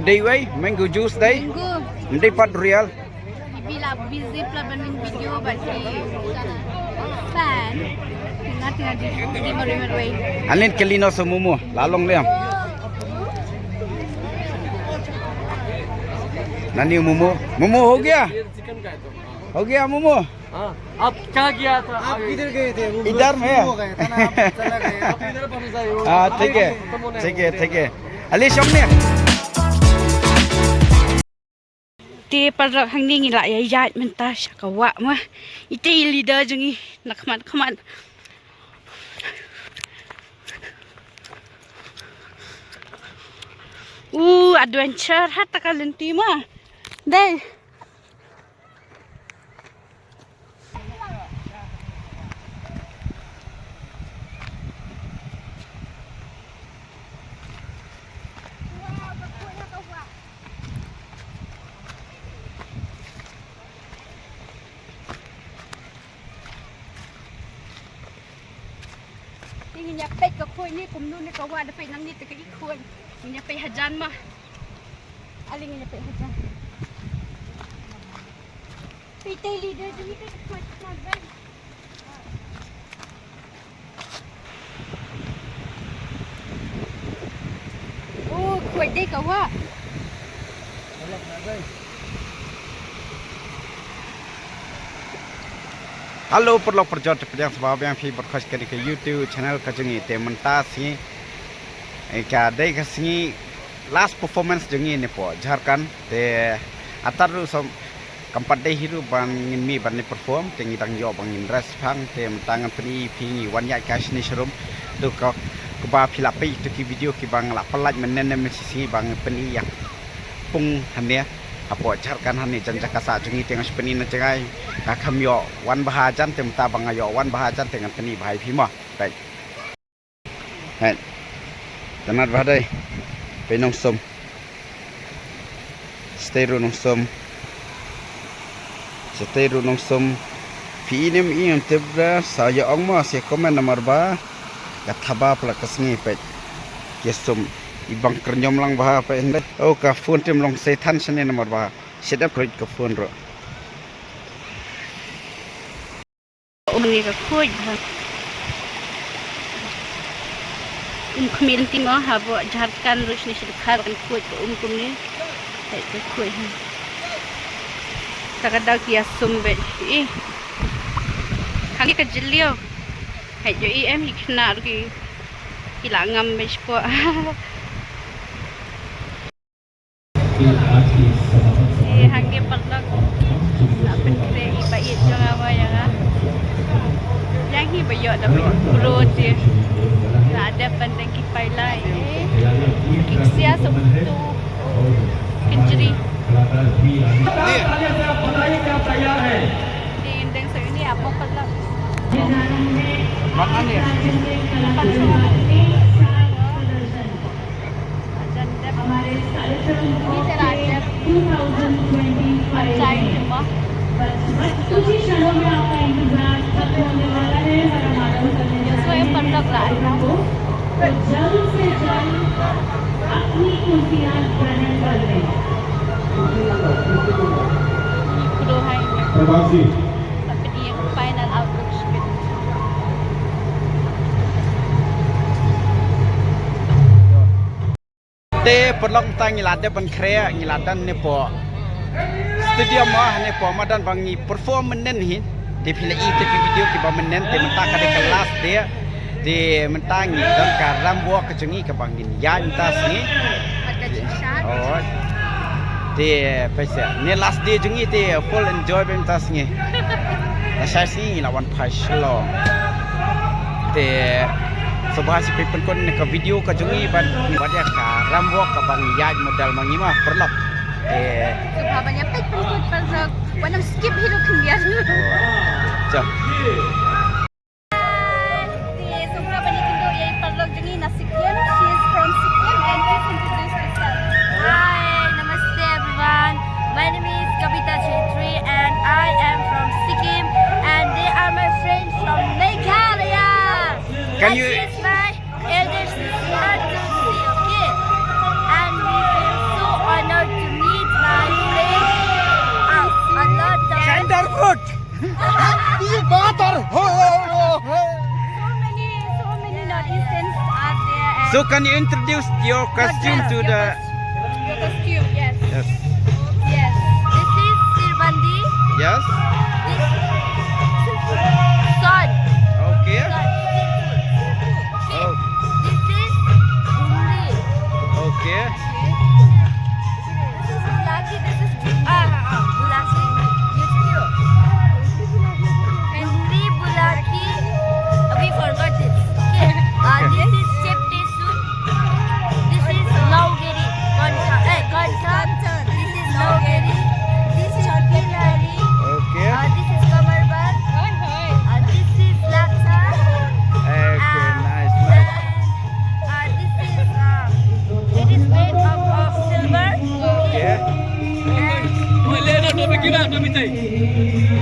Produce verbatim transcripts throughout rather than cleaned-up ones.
Dei wei, mango juice dei. Mango. Dei pat real. Ibi la busy pla ban video bad ki fan. Tengah tengah di di mari mari wei. Anin kelino sa momo, lalong liam. Nani momo? Momo ho gaya? Ho gaya momo? हाँ, आप क्या किया था? आप किधर गए थे? वो इधर में। हो गए थे ना, आप चला गए। आप इधर पहुंच जाए, वो हाँ, ठीक है, ठीक है, ठीक है। अली शोक ने। Te paralok, hangne ngi la ïaid mynta sha ka wah ma. Ite i leader jong ngi na khmat khmat. U adventure ha ta ka lynti ma. Dei. Ngin ïa peit ka khuid ne kumno ne ka wah da peit nangne te ka i khuid. Ngin ïa peit hajan ma. Ale ngin ïa peit hajan. Peit te leader jong ngi te ka khuid ka khuid. Oh, khuid dei ka wah. Hello paralok parajor, pdiang sngewbha biang phi bad khush kane ka YouTube channel ka jong ngi. Te mynta sngi, eh, ka dei ka sngi last performance jong ngi ne po Jharkhand. Te atar ruh som kam pat dei hi ruh ban ngin mih ban ne perform, te ngi dang ïoh ban ngin rest phang. Te mynta ngan pyni phi ngi wan ïaid ka shane sharum. To ka kaba phi la peit to ki video kiba nga la pynlait mynne ne mynne shi sngi ba ngan pyni ïa pung hangne hapoh Jharkhand hangne jan jaka sah jong ngi. Te nga shu pyni na jngai ka kham ïoh wan bha jan, te mynta ba nga ïoh wan bha jan te ngan pyni bha ïa phi mo. Peit. Hei. Tang nat bha dei. Peit nongsum. Stay ruh nongsum. Stay ruh nongsum. Phi i ne ym i ngam tip re, sa ïa ong mo, sa comment namar ba ka thaba palat ka sngi. Peit. Ki sum i bang kyrñiom lang bha peit hynrei. Oh, ka phone te ym long, sa than shane namar ba shet ep khuid ka phone ruh. Um ne ka khuid bha. Um khmih lynti mo, hapoh Jharkhand ruh shane shi dkhar kan khuid ka um kumne. Hei ka khuid ha. Ta ka daw ki ïa sum beit. Ih. Hangne ka jylliew. Hei ïohi em, ki khynnah ruh ki, ki la ngam beit shapoh. Te hangne paralok la pynkhreh i ba ïeit jong nga mo ïa nga. Ïa ngi ba ïoh da bro te la dep ban deng ki pailai. Ki ksiar sa pyntu kynjri. Te ngin deng sa uni ap mo paralok. Bang ani. Paralok. Final outlook shibit. Te paralok, mynta ngi la dep ban khreh, ngi la don ne po stadium mo, ne po madan ba ngi perform mynnin hi. Te phi la i te ki video kiba mynnin, te mynta ka dei ka last day. Te mynta ngi don ka ram walk ka jong ngi kaba ngin ïaid mynta sngi. Oh. Te pisa ne last day jong ngi te full enjoy mynta sngi. Lashai sngi ngi la wan phai Shillong. Te sngewbha shu peit pynkut ne ka video ka jong ngi ban, ban ïa ka ram walk kaba ngi ïaid model ma ngi ma paralok. Te sngewbha ban ïa peit pynkut paralok. Wat nym skip hi ruh khyndiat. Jom. Te sngewbha ban ïakynduh ïa i paralok jong ngi na Sikkim. She is from Sikkim and please introduce yourself. Hi, namaste everyone. My name is Kavita Chhetri and I am from Sikkim and they are my friends from Meghalaya. Can you... She is my elder sister to see, okay? And we feel so So can you introduce your costume to the... Your costume, yes. Yes. Yes. This is sirbandi. Yes. This is sari. Okay. Sari. Oh. This is lunggi. Okay. This is bulaki, this is, ah, ah, ah, bulaki. Yes, you. Lunggi, bulaki. We forgot this. Okay. Uh, this is chepte suit. This is Nilgiri. Kantha. Eh, Kantha. This is Nilgiri. This is Kilari. Okay. Uh, this is Kamarband. Uh, this is Laksa. Okay, nice, nice. Uh, this is, uh, it is made up of silver. Okay. And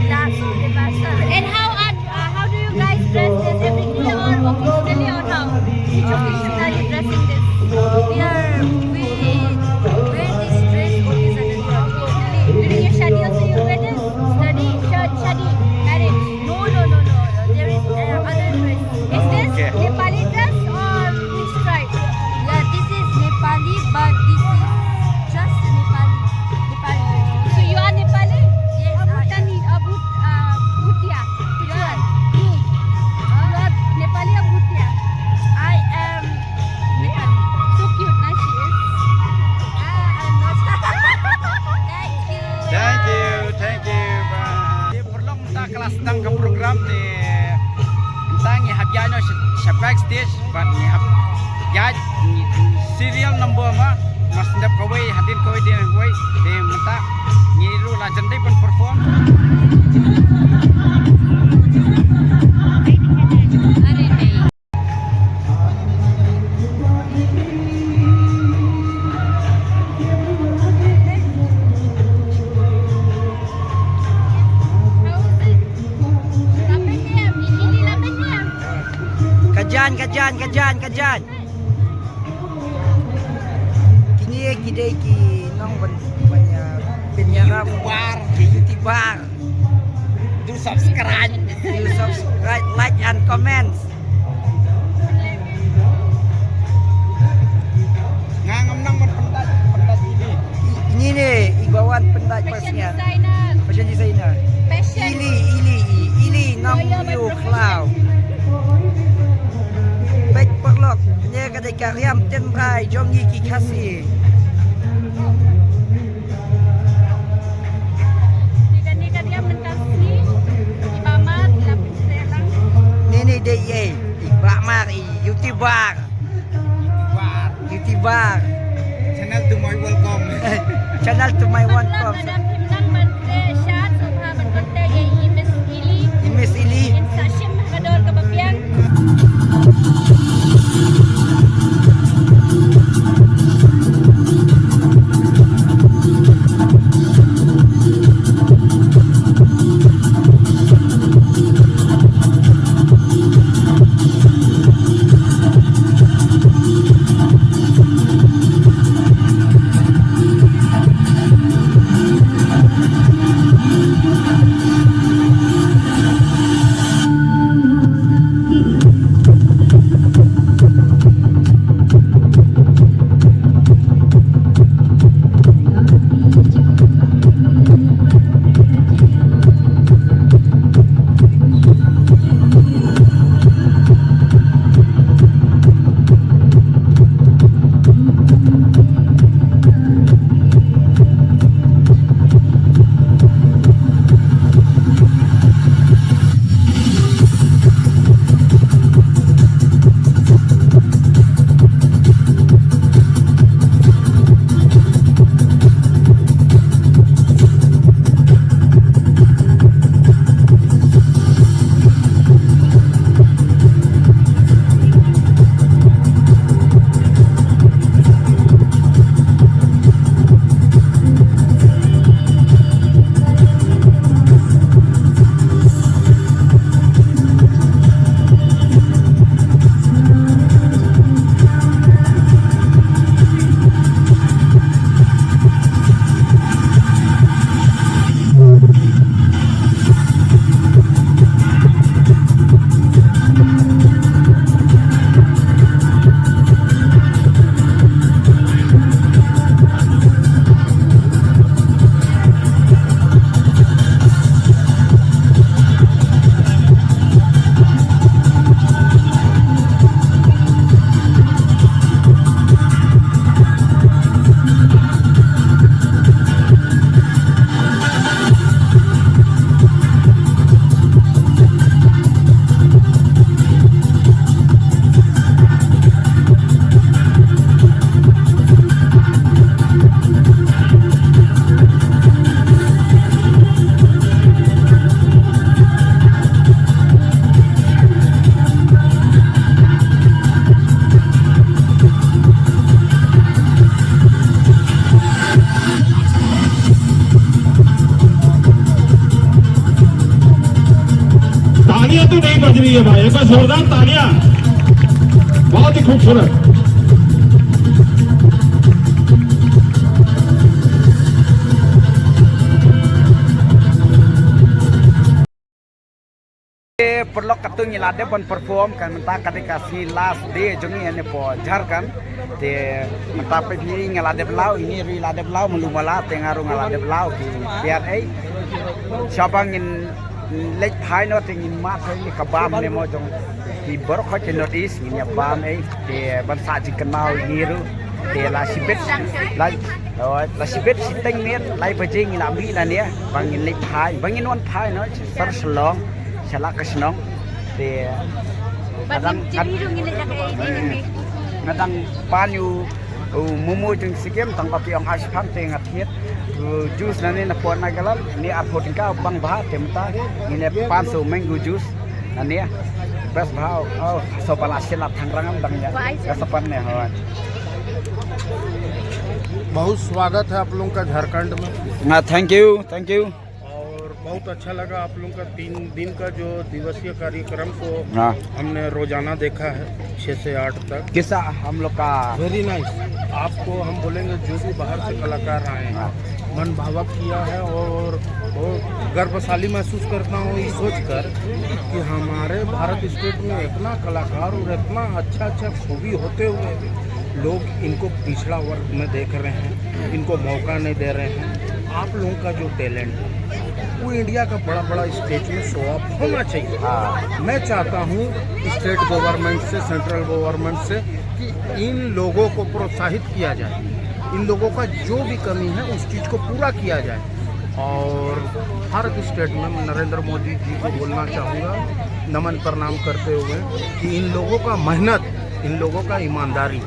that's all the fashion. And how are, uh, how do you guys dress this? Every day or occasionally or how? Which occasion are you dressing this? We are, we wear this dress occasionally or occasionally. During your shadi also you wear this? Shadi, sha-, shadi, marriage. No, no, no, no. There is, uh, other dress. Is this Nepali dress or which tribe? Yeah, this is Nepali, but this is just Nepali. Nepali dress. So you are Nepali? Yes, I am. Or Bhutani, or Bhut-, uh, Bhutia? Which one? You. You are Nepali or Bhutia? I am Nepali. So cute, na, she is. Ah, I'm not. Thank you. Thank you, thank you. Bye. Paralok, mynta ka la sdang ka program te mynta ngi hap ïaid noh sha, sha backstage bad ngi hap ïaid, ngi, serial number ma, ma sdang kawei hadien kawei hadien kawei. Te mynta ngi ruh la jan dei ban perform. Ka jan, ka jan, ka jan, ka jan. Kine ki dei ki nong ban, ban ïa, ban ïarap. YouTuber. Ki YouTuber. Do subscribe. Do subscribe, like and comments. Nga ngam nang ban pyndait, pyndait ini. I-, ini ne, i ba wan pyndait pas nga. Fashion designer. Fashion designer. Fashion. Ili, ili, i-, ili nong ïoh khlaw. Peit paralok, ne ka dei ka riam tynrai jong ngi ki Khasi. Ni kane ka riam mynta sngi, i Bah Mar, i la pyntrei lang. Ni, ni dei i, i Bah Mar, i YouTuber. YouTuber. YouTuber. Channel to my welcome. Channel to my welcome. Madam, him nang ban trei shat, so ha ban contact ïa i Miss Ili. I Miss Ili. In sa shim ha ka dor kaba biang. ये भाई, एक बार जोरदार तालियां। बहुत ही खूबसूरत। Te paralok, katto ngi la dep ban perform, kan mynta ka dei ka sngi last day jong ngi hangne hapoh Jharkhand. Te mynta pat ngi nga la dep law, ngi ruh la dep law, malu mala te nga ruh nga la dep law ki biar ei. Shaba ngin leit phai noh te ngin mad ïa ka bam ne mo jong ki baroh ki North East ngin ïa bam ei. Te ban sah jingkynmaw ïa ngi ruh. Te la shibit la, oh, la shibit shiteng miet lai baje ngi la mih na ne ba ngin leit phai, ba ngin wan phai noh sha sor Shillong, sha la ka shnong. Te nga dang, nga dang pan ïa u momo jong Sikkim tang ba phi ong ha shipang te nga thied. U juice na ne na pon na galan ne arphew tyngka bang bha te mynta ngin ïa pan sa u mango juice na ne. Best bha. Oh, so pala sila thangrang am dang ïa. Ka sa pan ne ho. बहुत स्वागत है आप लोगों का झारखंड में। हाँ, thank you, thank you। और बहुत अच्छा लगा आप लोगों का तीन दिन का जो दिवसीय कार्यक्रम को हाँ। हमने रोजाना देखा है, छः से आठ तक। किस्सा हम लोग का वेरी नाइस। आपको हम बोलेंगे, जो भी बाहर से कलाकार आए हैं, हाँ। मन भावक किया है और, और गर्वशाली महसूस करता हूँ ये सोचकर कि हमारे भारत स्टेट में इतना कलाकार और इतना अच्छा अच्छा खूबी होते हुए भी लोग इनको पिछड़ा वर्ग में देख रहे हैं, इनको मौका नहीं दे रहे हैं। आप लोगों का जो टैलेंट है वो इंडिया का बड़ा बड़ा स्टेज में शो ऑफ होना चाहिए। हाँ। मैं चाहता हूँ स्टेट गवर्नमेंट से, सेंट्रल गवर्नमेंट से कि इन लोगों को प्रोत्साहित किया जाए, इन लोगों का जो भी कमी है उस चीज़ को पूरा किया जाए। और भारत स्टेट में मैं नरेंद्र मोदी जी को बोलना चाहूँगा, नमन प्रणाम करते हुए, कि इन लोगों का मेहनत, इन लोगों का ईमानदारी,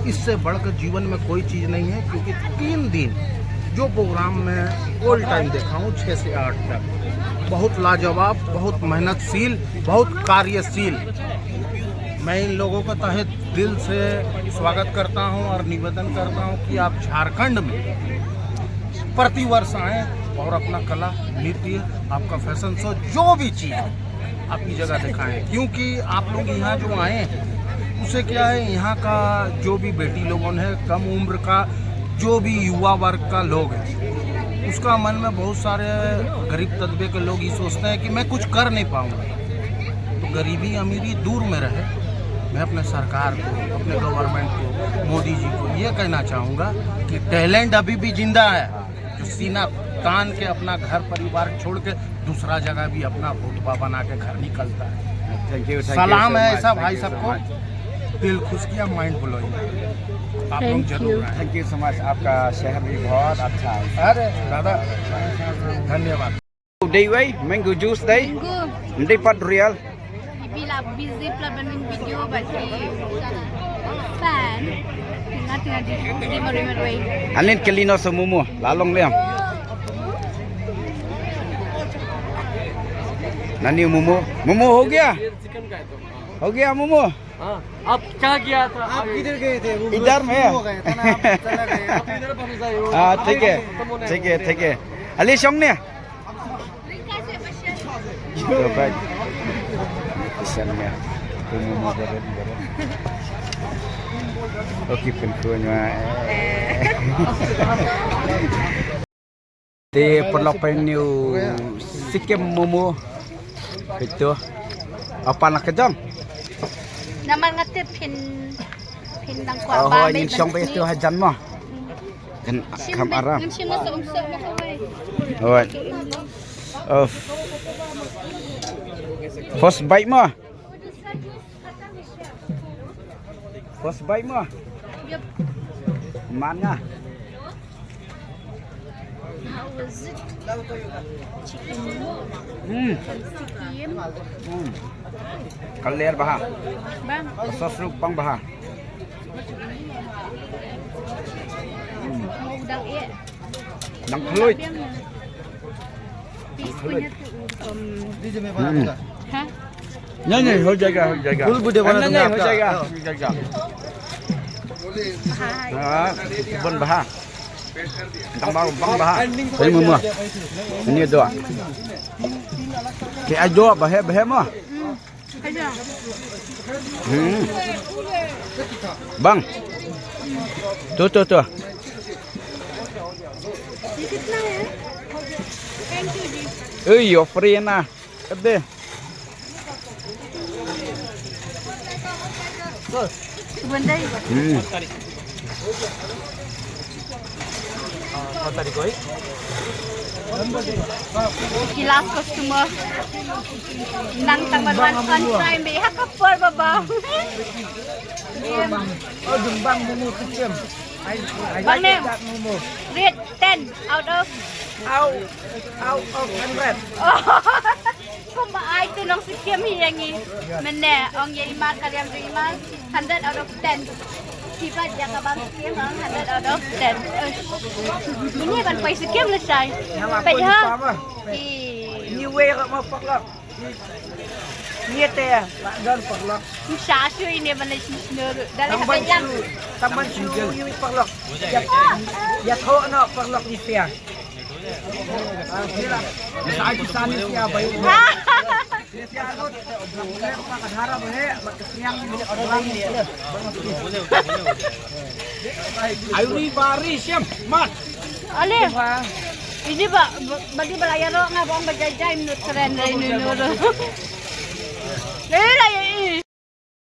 इससे बढ़कर जीवन में कोई चीज़ नहीं है। क्योंकि तीन दिन जो प्रोग्राम में ऑल टाइम देखा हूँ, छः से आठ तक, बहुत लाजवाब, बहुत मेहनतशील, बहुत कार्यशील। मैं इन लोगों का तहे दिल से स्वागत करता हूं और निवेदन करता हूं कि आप झारखंड में प्रतिवर्ष आएं और अपना कला, नृत्य, आपका फैशन शो, जो भी चीज़ आपकी जगह दिखाएं, क्योंकि आप लोग यहाँ जो आए हैं, उससे क्या है, यहाँ का जो भी बेटी लोगों है, कम उम्र का जो भी युवा वर्ग का लोग है, उसका मन में बहुत सारे गरीब तबके के लोग ये सोचते हैं कि मैं कुछ कर नहीं पाऊंगा। तो गरीबी अमीरी दूर में रहे। मैं अपने सरकार को, अपने गवर्नमेंट को, मोदी जी को ये कहना चाहूँगा कि टैलेंट अभी भी जिंदा है। जो सीना तान के अपना घर परिवार छोड़ के दूसरा जगह भी अपना रुतबा बना के घर निकलता है। Thank you, thank you सलाम so है much, ऐसा thank भाई you so सबको। Much। दिल खुश किया, माइंड ब्लोइंग। आप लोग Thank जरूर you। आएं। Thank you so much। आपका शहर भी बहुत अच्छा है। अरे दादा, धन्यवाद। Dei wei, mango juice dei. Mango. Dei pat real. Bila busy pla ban video bad ki fan. Nga tengah di, di mari mari wei. Anin kelino sa momo, lalong liam. Nani momo? Momo ho gaya? Ho gaya momo? हाँ, आप क्या किया था? आप किधर गए थे? वो इधर में। हो गए थे ना, आप चला गए। आप इधर पहुंच जाए हो। हाँ, ठीक है, ठीक है, ठीक है। Ali shong ne? Ito ba? Isan nga. Ito mo mo garan, garan. Okay, pun ko nga. Te paralok, pynïoh Sikkim momo. Ito. Apa nak kejam? Namar nga tip phin, phin dang kwah ba ngin shong ba ito hajan mo. Kan kam aram. Alright. Of. First bite mo. First bite mo. Yep. Man nga. How was it? Chicken. Hmm. Sikkim. Hmm. Ka ler bha. Bang. Sauce ruh bang bha. Hmm. Mau dang eh. Dang khluit. Dang khluit. Hmm. हाँ? नहीं, नहीं, हो जाएगा, हो जाएगा। फुल बूढ़े वाला नहीं, नहीं, हो जाएगा, हो जाएगा। हाँ, बन बहा। Tang bang, bang bha. Oi, mama. Ini doa. Ke ajo bha, bha mo. Hmm. Bang. Tu, tu, tu. Ui, yo free na. Kede. Hmm. Ki last customer. Nang tang ban wan on time dei ha ka por ba ba. Oh, jumban momo kitchen. I, I Bang like Nem. That momo. Rate ten out of out, out of hundred. Kumba ai tu nong Sikkim hi ïa ngi. Mynne ong ïa i Mar ka liam tu i Mar. Hundred out of ten. Kiba ïa ka bam Sikkim ong hundred out of ten. Ush. Mynne ban poi Sikkim lashai. Peit ha. Ih. Ni wei ka ma parlok. Ni te la don parlok. Sha shu ine ban leh shisnur. Dah leh. Tang ban shu, tang ban shu ïa parlok. Ïa, ïa tho no parlok ni sia. Sa ki sa ni sia bai. Ni sia lut. Ka dhara ba he, ba ka siang ni orang ni. Ai ri ba ri siam mat. Ale. Ini ba, ba, bagi ba la ïaroh nga ba ong ba jai jai minot kren dei ni nuru. Dei la ïa i.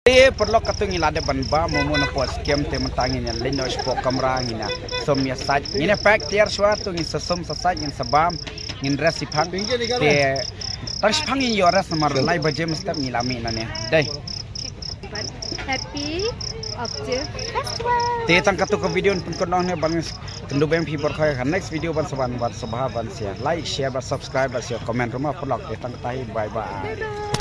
Te parlok, katu ngi la dep ban bam momo na pos kem te mynta ngin ïa leit noh shapoh kamra ngin ïa sum ïa sait. Ngin ïa pack tiar shuwa tu ngin sa sum sa sait ngin sa bam ngin rest shiphang. Te tang shiphang ngin ïoh rest namar lai baje mynstep ngi la mih na ne. Dei. Happy Oktober Festival. Te tang katu ka video pun kyndoh ne ban kynduh bem phi por khoi ka next video ban sa wan ban sa bha ban share, like, share, ban subscribe, ban share, comment ruh ma parlok. Te tang kata hi, bye bye. Bye bye.